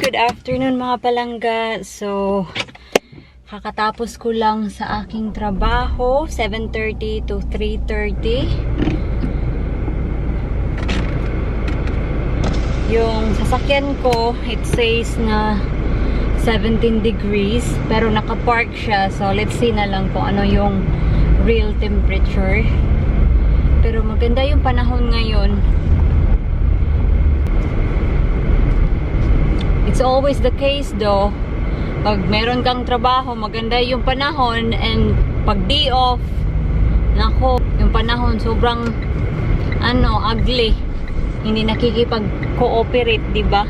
Good afternoon mga palangga. So, kakatapos ko lang sa aking trabaho, 7:30 to 3:30. Yung sasakyan ko, it says na 17 degrees, pero nakapark siya. So, let's see na lang kung ano yung real temperature. Pero maganda yung panahon ngayon. It's always the case though. Pag meron kang trabaho, maganda yung panahon, and pag day off, nako, yung panahon sobrang ugly. Hindi nakikipag-cooperate, di ba?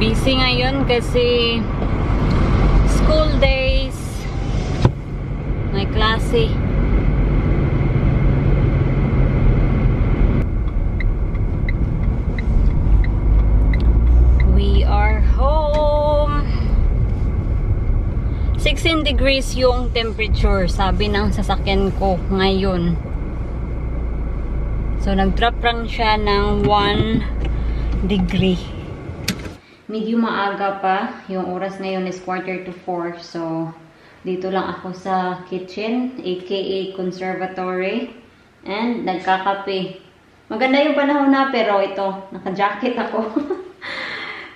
Busy ngayon kasi school days. May klase. We are home. 16 degrees yung temperature, sabi ng sasakyan ko ngayon. So, nag-drop lang siya ng 1 degree. Medyo maaga pa. Yung oras ngayon is 3:45. So, dito lang ako sa kitchen, aka conservatory. And nagkakape. Maganda yung panahon na, pero ito, naka-jacket ako.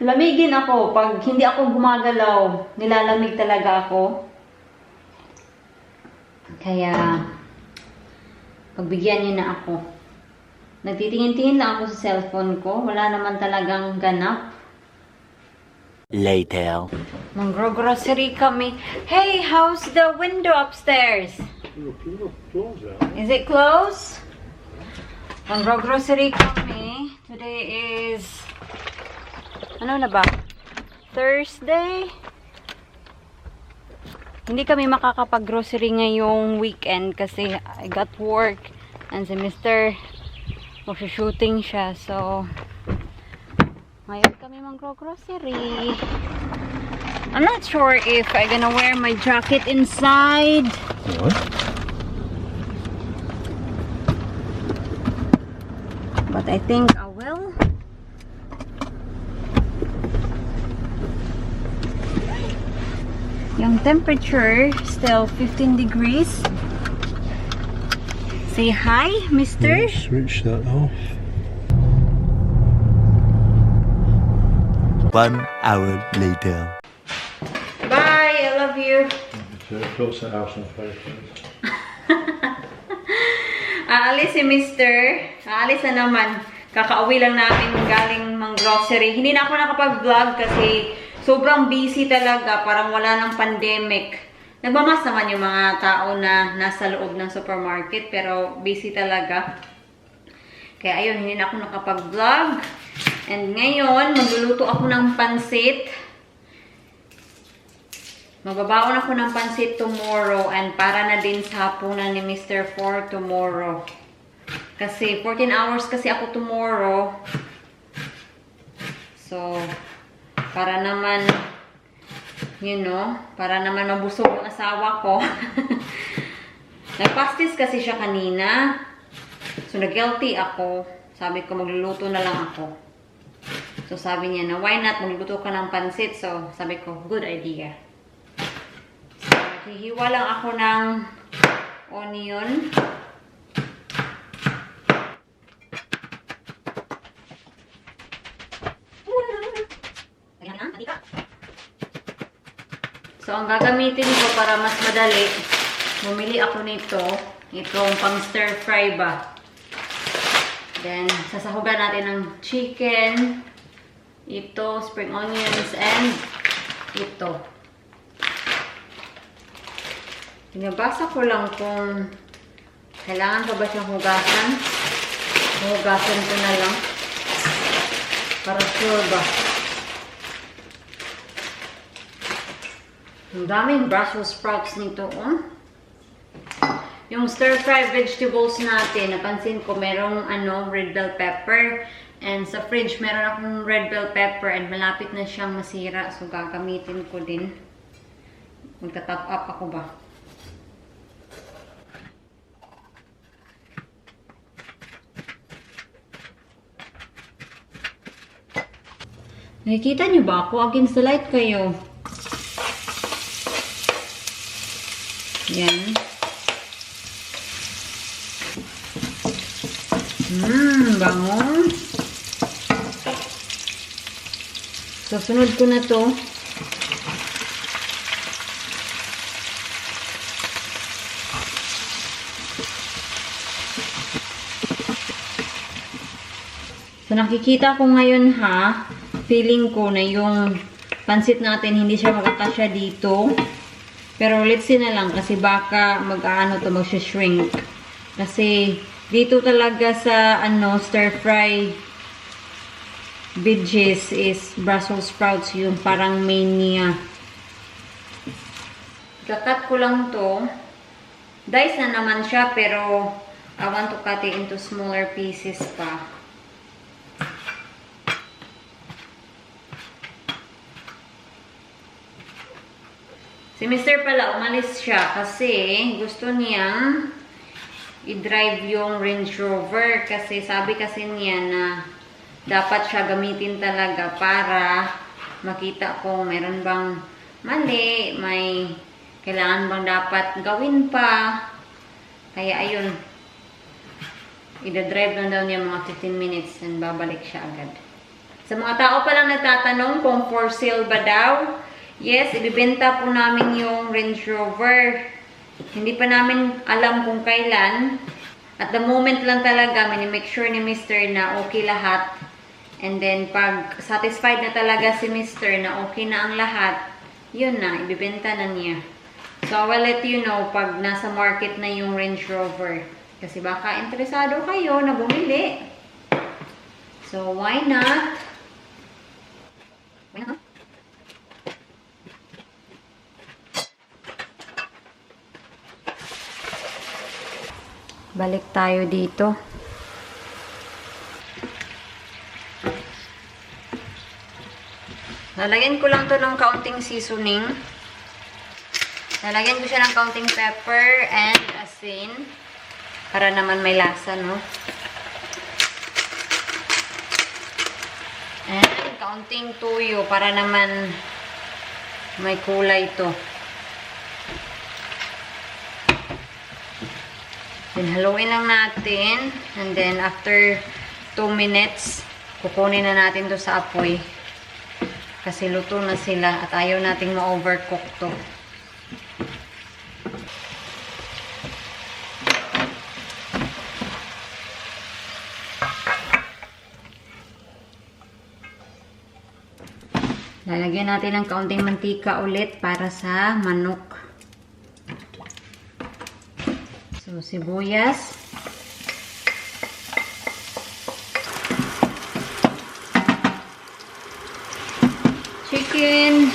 Lamigin ako. Pag hindi ako gumagalaw, nilalamig talaga ako. Kaya, pagbigyan niyo na ako. Nagtitingin-tingin lang ako sa cellphone ko. Wala naman talagang ganap. Later. Mag-grocery kami. Hey, how's the window upstairs? Is it closed? Mag-grocery kami. Today is ano na ba? Thursday? Hindi kami makakapag-grocery ngayong weekend kasi I got work and si Mr. mag-shooting siya. So, ngayon kami mag-grocery. I'm not sure if I'm gonna wear my jacket inside. What? But I think I will. Yung temperature still 15 degrees. Say hi, mister. Switch that off. 1 hour later. Bye, I love you. Puts the house on fire. Aalis si mister. Aalis na naman. Kakauwi lang namin galing mang grocery. Hindi na ako nakapag-vlog kasi sobrang busy talaga. Parang wala ng pandemic. Nagmamas naman yung mga tao na nasa loob ng supermarket, pero busy talaga. Kaya ayun, hindi na ako nakapag-vlog. And ngayon, magluluto ako ng pansit. Magbabaon ako ng pansit tomorrow, and para na din sa hapunan ni Mr. for tomorrow. Kasi 14 hours kasi ako tomorrow. So, para naman, you know, para naman mabusog yung asawa ko. Nagpastis kasi siya kanina. So, nag-guilty ako. Sabi ko, magluluto na lang ako. So, sabi niya na, why not? Magluto ka ng pansit. So, sabi ko, good idea. So, hihiwa lang ako ng onion. So, ang gagamitin ko para mas madali, bumili ako nito. Itong pang stir fry ba. Then, sasahugan natin ng chicken. Ito, spring onions, and ito. Pinabasa ko lang kung kailangan pa ba siyang hugasan. Hugasan ko na lang. Para sure ba. Ang daming Brussels sprouts nito, oh. Yung stir-fry vegetables natin, napansin ko merong red bell pepper. And sa fridge, meron akong red bell pepper and malapit na siyang masira. So, gagamitin ko din. Magta-top up ako ba? Nakikita niyo ba ako? Against the light kayo. Yan. Bango. So, sunod ko na to. So, nakikita ko ngayon ha, feeling ko na yung pansit natin hindi siya makakasya dito. Pero let's see na lang kasi baka mag-shrink. Kasi dito talaga sa stir fry veggies is Brussels sprouts yung parang main niya. Kakat ko lang to. Dice na naman siya pero I want to cut it into smaller pieces pa. Si Mr. pala, umalis siya kasi gusto niyang i-drive yung Range Rover kasi sabi kasi niya na dapat siya gamitin talaga para makita kung meron bang mali, may kailangan bang dapat gawin pa. Kaya ayun, i-drive lang daw niya mga 15 minutes and babalik siya agad. Sa mga tao pa lang nagtatanong kung for sale ba daw, yes, ibibenta po namin yung Range Rover. Hindi pa namin alam kung kailan. At the moment lang talaga, make sure ni Mr. na okay lahat. And then, pag satisfied na talaga si Mr. na okay na ang lahat, yun na, ibibenta na niya. So, I will let you know pag nasa market na yung Range Rover. Kasi baka interesado kayo na bumili. So, why not? Why not? Balik tayo dito. Lalagyan ko lang to ng kaunting seasoning. Lalagyan ko siya ng kaunting pepper and asin. Para naman may lasa, no? And kaunting tuyo para naman may kulay to. Then, haluin lang natin. And then, after 2 minutes, kukunin na natin to sa apoy. Kasi luto na sila at ayaw nating ma-overcook to. Lalagyan natin ng kaunting mantika ulit para sa manok. So, sibuyas. Chicken.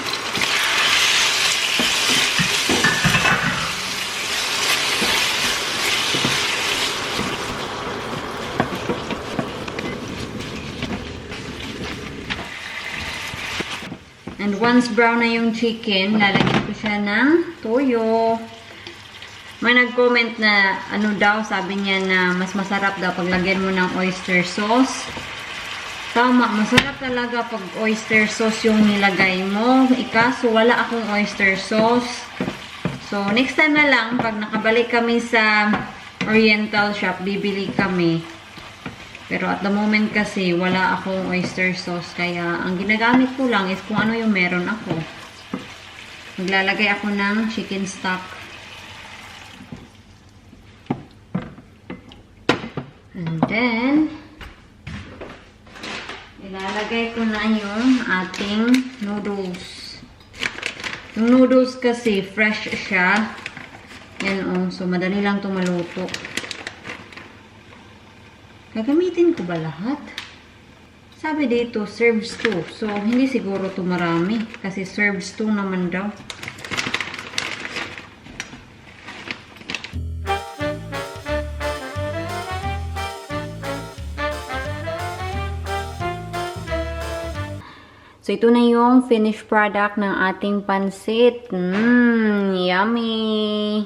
And once brown na yung chicken, lalagyan ko siya ng toyo. May nag-comment na ano daw, sabi niya na mas masarap daw pag lagyan mo ng oyster sauce. Tama, masarap talaga pag oyster sauce yung nilagay mo. Ikaso wala akong oyster sauce. So, next time na lang, pag nakabalik kami sa Oriental shop, bibili kami. Pero at the moment kasi, wala akong oyster sauce. Kaya, ang ginagamit ko lang is kung ano yung meron ako. Maglalagay ako ng chicken stock. And then, ilalagay ko na yung ating noodles. Yung noodles kasi, fresh siya. Yan o. So, madali lang itong maluto. Gagamitin ko ba lahat? Sabi dito, serves 2. So, hindi siguro ito marami. Kasi serves 2 naman daw. So, ito na yung finished product ng ating pansit. Yummy!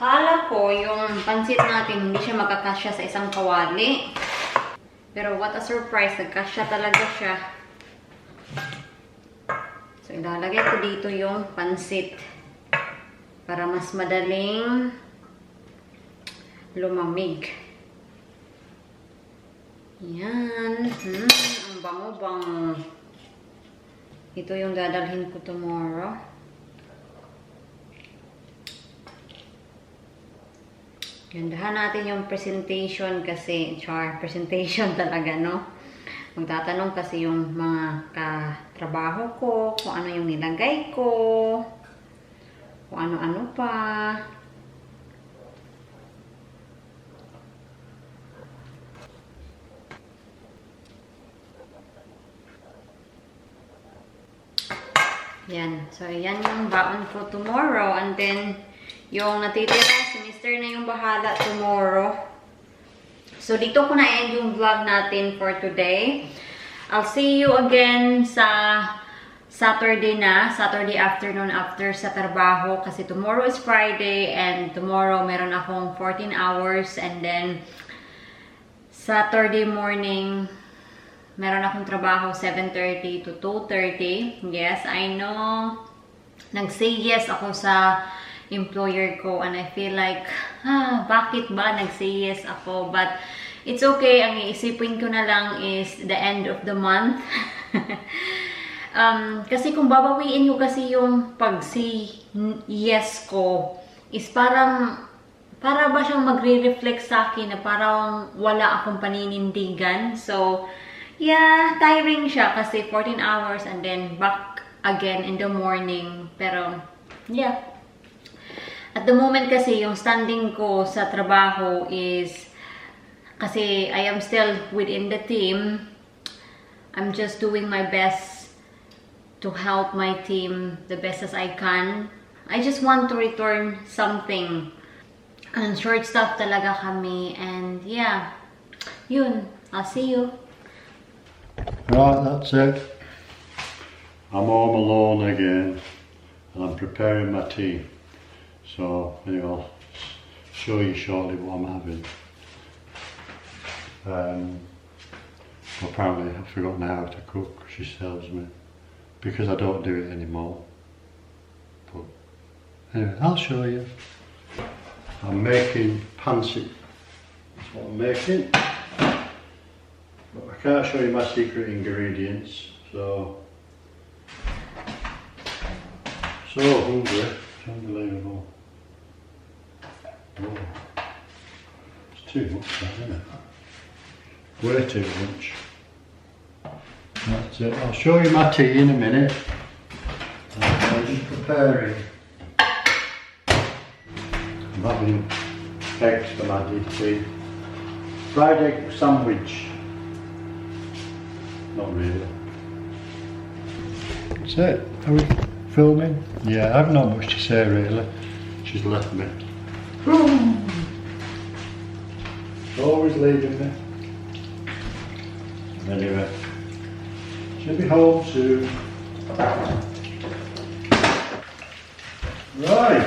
Akala ko yung pansit natin hindi siya makakasya sa isang kawali. Pero what a surprise, nagkasya talaga siya. So, ilalagay ko dito yung pansit para mas madaling lumamig. Yan. Ang bango-bango. Ito yung dadalhin ko tomorrow. Gandahan natin yung presentation kasi, presentation talaga, no? Magtatanong kasi yung mga katrabaho ko, kung ano yung nilagay ko, kung ano-ano pa. Yan. So, yan yung baon ko tomorrow. And then, yung natitira, si Mr. na yung bahala tomorrow. So, dito ko na-end yung vlog natin for today. I'll see you again sa Saturday afternoon after sa trabaho. Kasi tomorrow is Friday and tomorrow meron akong 14 hours. And then, Saturday morning, meron akong trabaho 7:30 to 2:30. Yes, I know. Nag-say yes ako sa employer ko and I feel like, bakit ba nag-say yes ako? But it's okay. Ang iisipin ko na lang is the end of the month. Kasi kung babawiin ko kasi yung pag-say yes ko is para ba siyang magre-reflect sa akin na parang wala akong paninindigan. So, yeah, tiring siya kasi 14 hours and then back again in the morning. Pero, yeah. At the moment kasi, yung standing ko sa trabaho is, kasi I am still within the team, I'm just doing my best to help my team the best as I can. I just want to return something. And short staff talaga kami. And yeah, yun. I'll see you. Right, that's it. I'm home alone again and I'm preparing my tea. So anyway, I'll show you shortly what I'm having. Apparently I've forgotten how to cook, she tells me, because I don't do it anymore. But anyway, I'll show you. I'm making pancit. That's what I'm making. But I can't show you my secret ingredients, so hungry, it's unbelievable. Oh, it's too much that, isn't it? Way too much. That's it. I'll show you my tea in a minute. I'm just preparing. I'm having eggs for my tea. Fried egg sandwich. Not really. That's it. Are we filming? Yeah, I've not much to say really. She's left me. Always leaving me. Anyway, she'll be home soon. Right.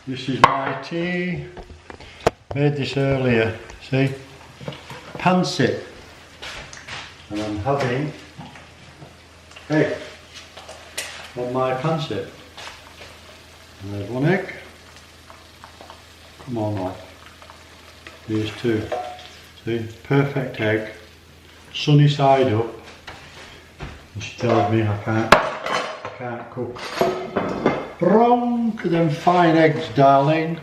This is my tea. Made this earlier. See? Pancit. And I'm having egg on my pancit. And there's one egg. Come on, lad. Here's two. See? Perfect egg. Sunny side up. And she tells me I can't cook. Wrong! Them fine eggs, darling.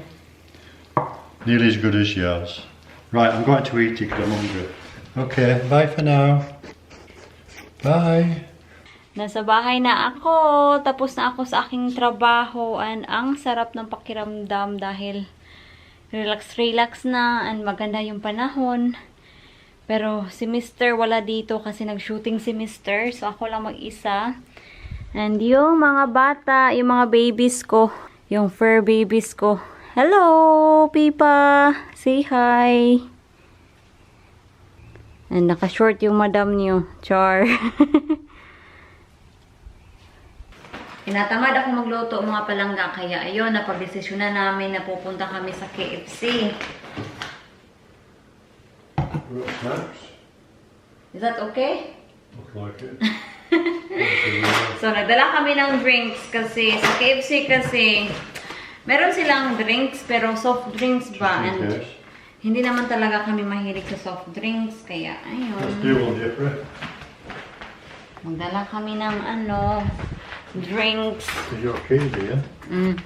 Nearly as good as yours. Right, I'm going to eat it because I'm hungry. Okay, bye for now. Bye. Nasa bahay na ako. Tapos na ako sa aking trabaho. And ang sarap ng pakiramdam dahil relax na and maganda yung panahon. Pero si Mr. wala dito kasi nag-shooting si Mr. So ako lang mag-isa. And yung mga bata, yung mga babies ko, yung fur babies ko. Hello, Pipa! Say hi! And naka-short yung madam niyo. Char! Tinatamad ako magluto mga palangga. Kaya ayun, napag-desisyon na namin na pupunta kami sa KFC. We've got snacks. Is that okay? Look like it. So, nagdala kami ng drinks kasi sa KFC kasi meron silang drinks pero soft drinks ba? And Yes. hindi naman talaga kami mahilig sa soft drinks kaya Let's ayun. do one different. Magdala kami ng drinks. Is your keys here? Mm.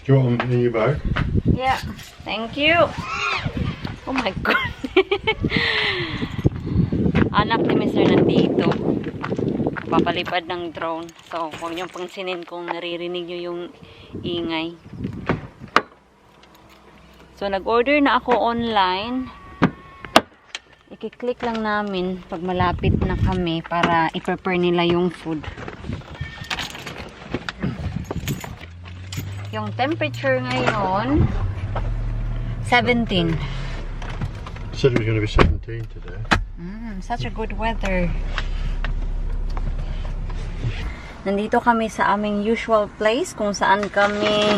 Do you want them in your bag? Yeah, thank you. Oh my God. Anak ni Mr. nandito. Papalipad ng drone. So, huwag niyong pangsinin kung naririnig niyo yung ingay. So, nag-order na ako online. I-click lang namin pag malapit na kami para i-prepare nila yung food. Yung temperature ngayon, 17. Said it was going to be 17 today. Such a good weather. Nandito kami sa aming usual place kung saan kami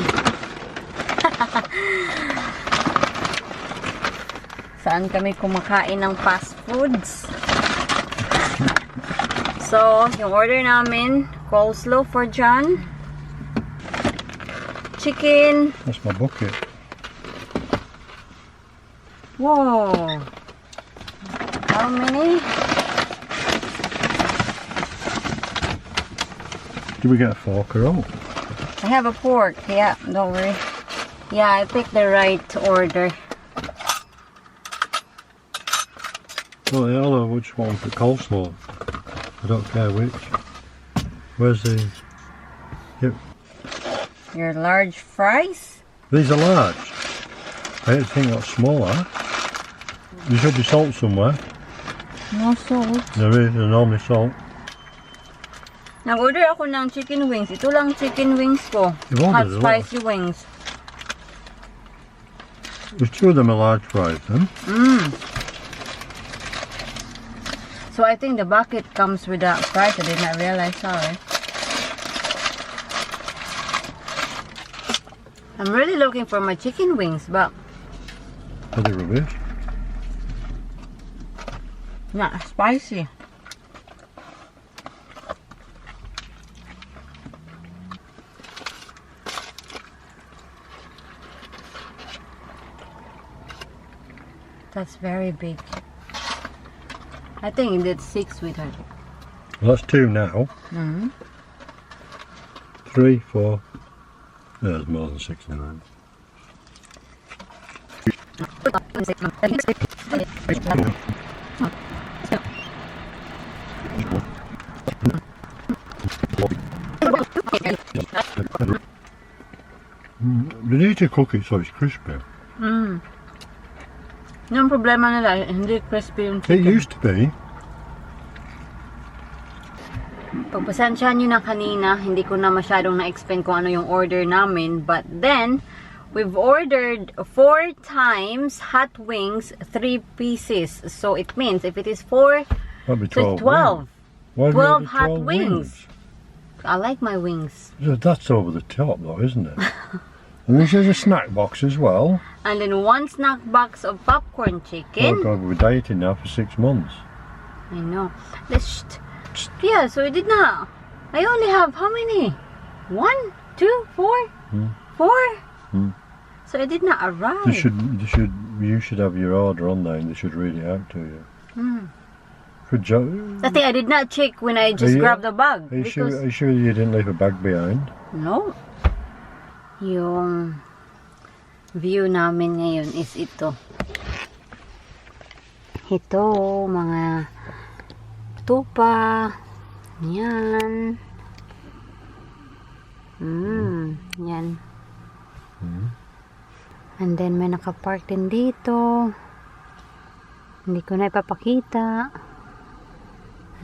kumakain ng fast foods. So, yung order namin, coleslaw for John, chicken. That's my bucket. Whoa! How many? Did we get a fork or all? I have a fork. Yeah, don't worry. Yeah, I picked the right order. Well, I don't know which one for coleslaw. I don't care which. Where's the... Yep. Your large fries? These are large. I don't think that's smaller. There should be salt somewhere. No salt. There is, there's normally salt. Nag-order ako ng chicken wings. Ito lang chicken wings ko. You've Hot ordered a lot. spicy wings. There's two of them are large fries then. So I think the bucket comes with that fries. I did not realize. Sorry. I'm really looking for my chicken wings, but Are they rubbish? not spicy. That's very big. I think that's 6 with her. Well, that's two now. 3, 4. No, there's more than 6 in there. You need to cook it so it's crispy. Yung problema nila, hindi crispy yung It chicken. used to be. Pagpasensyahan nyo na kanina, hindi ko na masyadong na-explain kung ano yung order namin. But then, we've ordered 4 times hot wings, 3 pieces. So it means if it is 4, That'd be so 12. it's 12. Why have you 12 ordered hot 12 wings. I like my wings. That's over the top though, isn't it? And this is a snack box as well. And then 1 snack box of popcorn Oh chicken. God, we're dieting now for 6 months. I know. Let's... Yeah, so I did not. I only have how many? 1, 2, 4? 4? So I did not arrive. You should have your order on there and they should read it out to you. Good job. I think I did not check when I just grabbed the bag. Are you sure you didn't leave a bag behind? No. Yung view namin ngayon is ito. Ito, mga tupa. Yan. Yan. And then may nakapark din dito. Hindi ko na ipapakita.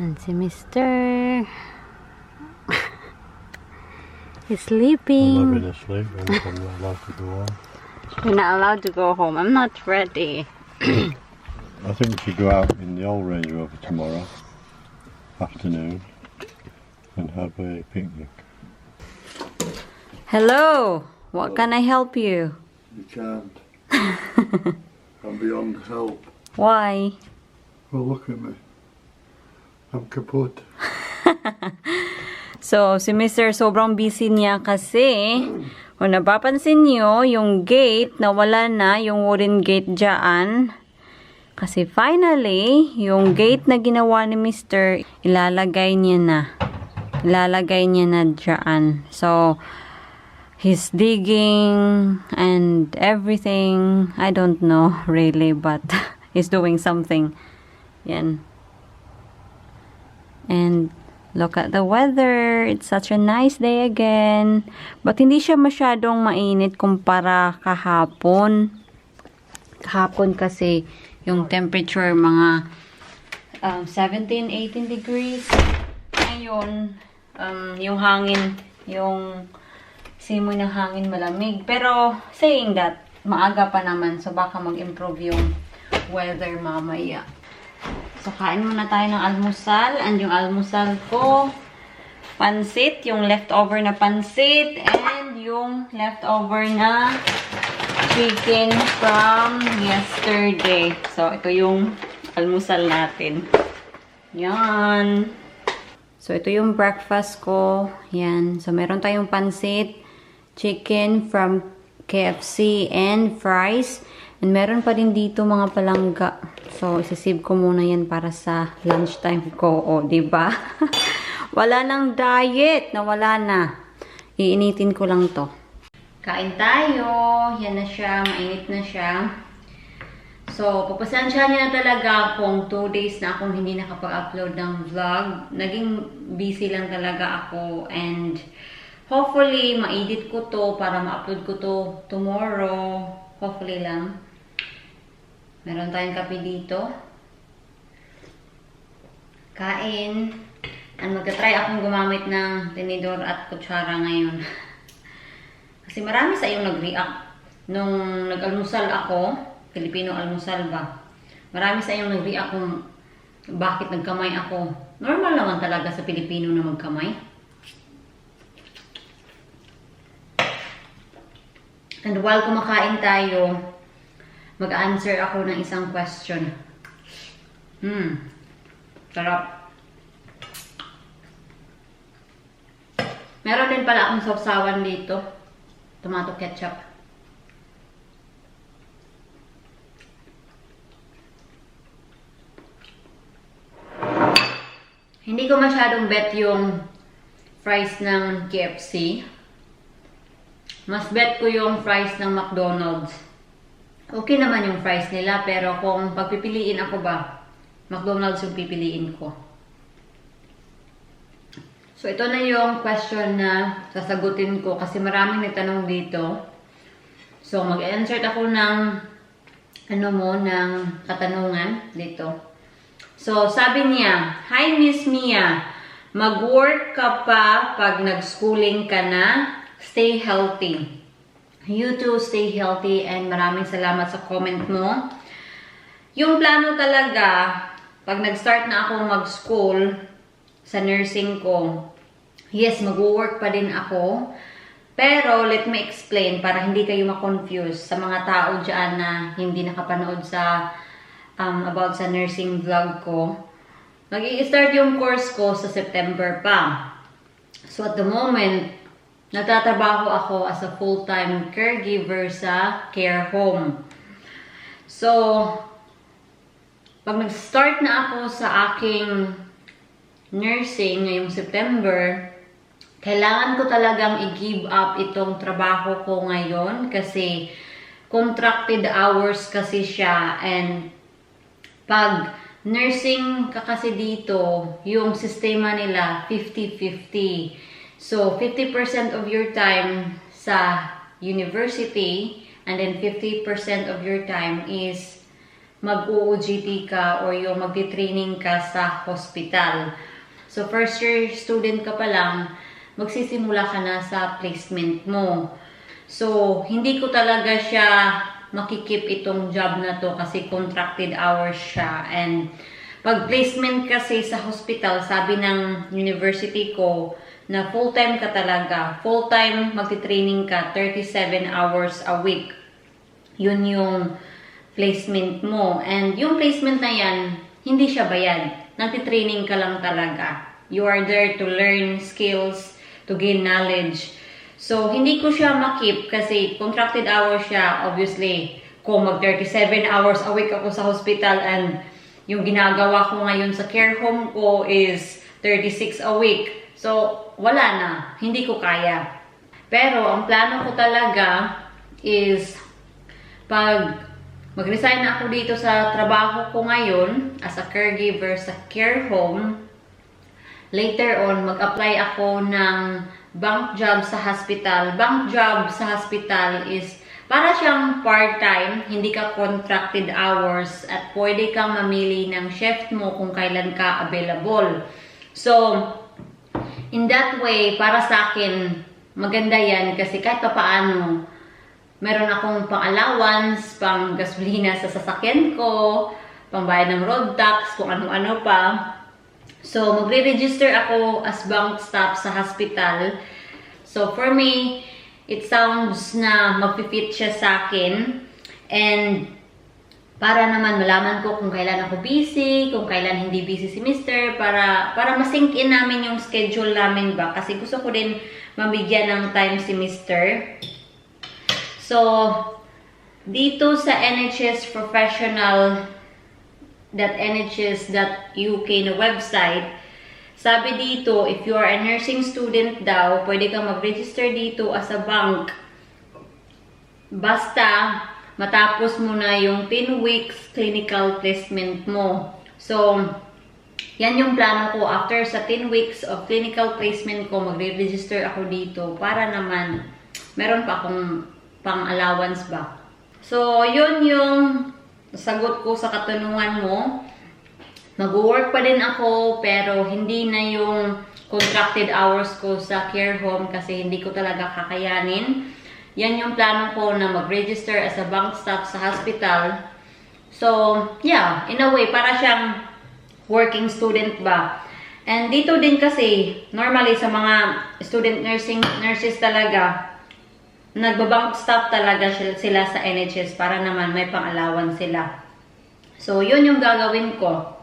And si Mr. He's sleeping. I'm not asleep. I'm not allowed to go on. You're not allowed to go home. I'm not ready. I think we should go out in the old Range Rover tomorrow afternoon and have a picnic. Hello. What can I help you? You can't. I'm beyond help. Why? Well, look at me. I'm kaput. So, si Mr. sobrang busy niya kasi kung napapansin nyo, yung gate, nawala na yung wooden gate dyan. Kasi finally, yung gate na ginawa ni Mr. ilalagay niya na. Ilalagay niya na dyan. So, he's digging and everything. I don't know really, but he's doing something. Yan. And look at the weather. It's such a nice day again. But hindi siya masyadong mainit kumpara kahapon. Kahapon kasi yung temperature mga 17, 18 degrees. Ngayon, yung hangin, yung simoy ng hangin malamig. Pero saying that, maaga pa naman. So baka mag-improve yung weather mamaya. So, kain muna tayo ng almusal. And yung almusal ko, pansit, yung leftover na pansit, and yung leftover na chicken from yesterday. So, ito yung almusal natin. Yan. So, ito yung breakfast ko. Yan. So, meron tayong pansit, chicken from KFC, and fries. And meron pa din dito mga palangga. So, isisave ko muna yan para sa lunchtime ko. O, diba? Wala nang diet. Nawala na. Iinitin ko lang to. Kain tayo. Yan na siya. Mainit na siya. So, papasensya niya na talaga kung 2 days na akong hindi nakapag-upload ng vlog. Naging busy lang talaga ako. And hopefully, ma-edit ko to para ma-upload ko to tomorrow. Hopefully lang. Meron tayong kape dito. Kain. And magta-try akong gumamit ng tinidor at kutsara ngayon. Kasi marami sa iyong nag-react. Nung nag-almusal ako, Filipino almusal ba? Marami sa iyong nag-react kung bakit nagkamay ako. Normal naman talaga sa Pilipino na magkamay. And while kumakain tayo, mag-answer ako ng isang question. Sarap. Meron din pala akong sausawan dito. Tomato ketchup. Hindi ko masyadong bet yung fries ng KFC. Mas bet ko yung fries ng McDonald's. Okay naman yung fries nila, pero kung pagpipiliin ako ba, McDonald's yung pipiliin ko. So, ito na yung question na sasagutin ko kasi maraming nagtanong dito. So, mag-insert ako ng ng katanungan dito. So, sabi niya, "Hi Miss Mia, mag-work ka pa pag nag-schooling ka na? Stay healthy. You too, stay healthy," and maraming salamat sa comment mo. Yung plano talaga, pag nag-start na ako mag-school sa nursing ko, yes, mag-work pa din ako. Pero, let me explain para hindi kayo ma-confuse sa mga tao dyan na hindi nakapanood sa about sa nursing vlog ko. Mag-i-start yung course ko sa September pa. So, at the moment, nagtatrabaho ako as a full-time caregiver sa care home. So, pag nag-start na ako sa aking nursing ngayong September, kailangan ko talagang i-give up itong trabaho ko ngayon kasi contracted hours kasi siya. And pag nursing ka kasi dito, yung sistema nila 50-50. So, 50% of your time sa university and then 50% of your time is mag-OJT ka or yung magti-training ka sa hospital. So, first year student ka pa lang, magsisimula ka na sa placement mo. So, hindi ko talaga siya makikip itong job na to kasi contracted hours siya. And pag placement kasi sa hospital, sabi ng university ko, na full-time ka talaga. Full-time magti-training ka, 37 hours a week. Yun yung placement mo. And yung placement na yan, hindi siya bayad. Nagtitraining ka lang talaga. You are there to learn skills, to gain knowledge. So, hindi ko siya makip kasi contracted hours siya. Obviously, kung mag 37 hours a week ako sa hospital and yung ginagawa ko ngayon sa care home ko is 36 a week. So, wala na. Hindi ko kaya. Pero, ang plano ko talaga is pag mag-resign na ako dito sa trabaho ko ngayon as a caregiver sa care home, later on, mag-apply ako ng bank job sa hospital. Bank job sa hospital is para siyang part-time, hindi ka contracted hours at pwede kang mamili ng shift mo kung kailan ka available. So, in that way, para sa akin, maganda yan kasi kahit pa paano, meron akong pang-allowance, pang-gasolina sa sasakyan ko, pang-bayad ng road tax, kung ano-ano pa. So, magre-register ako as bank staff sa hospital. So, for me, it sounds na mag-fit siya sa akin. And, para naman malaman ko kung kailan ako busy, kung kailan hindi busy si Mr. Para ma-sync in namin yung schedule namin ba. Kasi gusto ko din mabigyan ng time si Mr. So, dito sa NHS professional.nhs.uk na website, sabi dito, if you are a nursing student daw, pwede kang mag-register dito as a bank. Basta, matapos mo na yung 10 weeks clinical placement mo. So, yan yung plano ko. After sa 10 weeks of clinical placement ko, magre-register ako dito para naman meron pa akong pang-allowance ba. So, yun yung sagot ko sa katanungan mo. Mag-work pa din ako, pero hindi na yung contracted hours ko sa care home kasi hindi ko talaga kakayanin. Yan yung plano ko na mag-register as a bank staff sa hospital. So, yeah, in a way, para siyang working student ba. And dito din kasi, normally sa mga student nurses talaga, nagbabank staff talaga sila sa NHS para naman may pang-allowance sila. So, yun yung gagawin ko.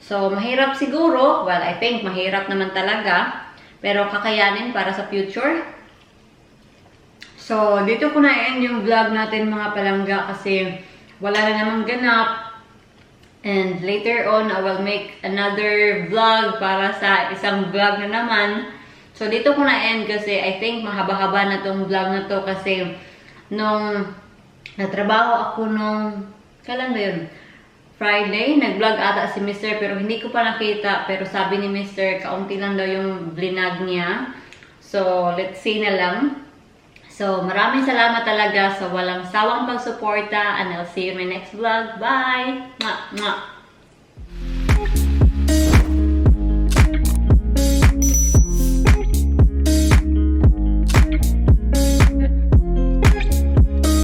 So, mahirap siguro. Well, I think mahirap naman talaga. Pero kakayanin para sa future. So, dito ko na-end yung vlog natin mga palangga kasi wala na namang ganap. And later on, I will make another vlog para sa isang vlog na naman. So, dito ko na-end kasi I think mahaba-haba na tong vlog na to kasi nung natrabaho ako nung, kailan ba yun? Friday, nag-vlog ata si Mr. pero hindi ko pa nakita. Pero sabi ni Mr. kaunti lang daw yung vlinag niya. So, let's see na lang. So, maraming salamat talaga sa walang sawang pagsuporta and I'll see you in my next vlog. Bye! Mwah! Mwah!